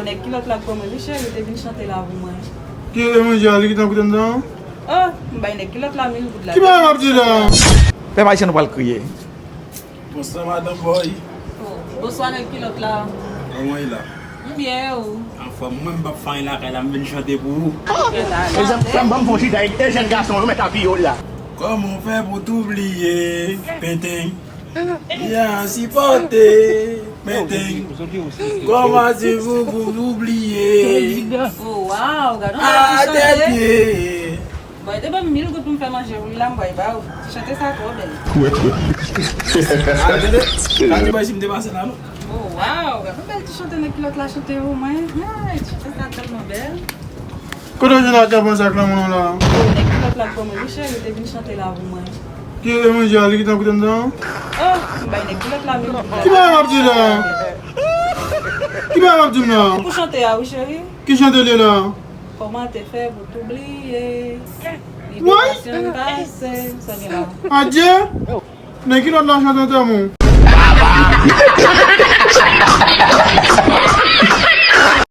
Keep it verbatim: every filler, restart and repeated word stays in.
Nèg kilòt la k ban mwen, wi cheri, te vin chante la pou mwen. Ki e manje a, li ki t ap koute m nan? Oh, m bay nèg kilòt la mil goud la. Ki bagay w ap di la? Pèp ayisyen, nou pral kriye. Bonswa, madanm Boy. Oh, bonswa, nèg kilòt la. Kòman w ye la? M byen, e ou? Anfòm, mwen, m p ap fè anyen lakay la, m vin chante pou ou. Ejen, frè m, ban m fè yon chita, e jèn gason yo mèt apiye w la. Kòman w fè pou t oubliye? Penten. Ya sipòte. Penten. Kòman ti pou pou oubliye? Oh, wow, gade yon bèl ti chante. Atè pye. Bon, e te ban m mil goud pou m fè manje pou li la, m bay ba ou. Ti chante sa twò bèl. Al tande. Sa ti bay si m te pase la, non? Oh, wow, gade yon bèl ti chante nèg kilòt la chante pou mwen. Ay, ti chante sa tèlman bèl. Kote w jwenn ak avans ak lanmou nou la? Oh, nèg kilòt la k ban mwen, wi cheri, te vin chante la pou mwen. Ki e manje a, li ki t ap koute m nan? Oh, m bay nèg kilòt la mil goud la. Ki bagay w ap di la? Ki bagay w ap di m la? Pou chante a, wi cheri. Ki chante l ye la? Kòman te fè pou t oubliye? Liberasyon pase, sa gen la. Adye! Nèg kilòt la chante antèman w.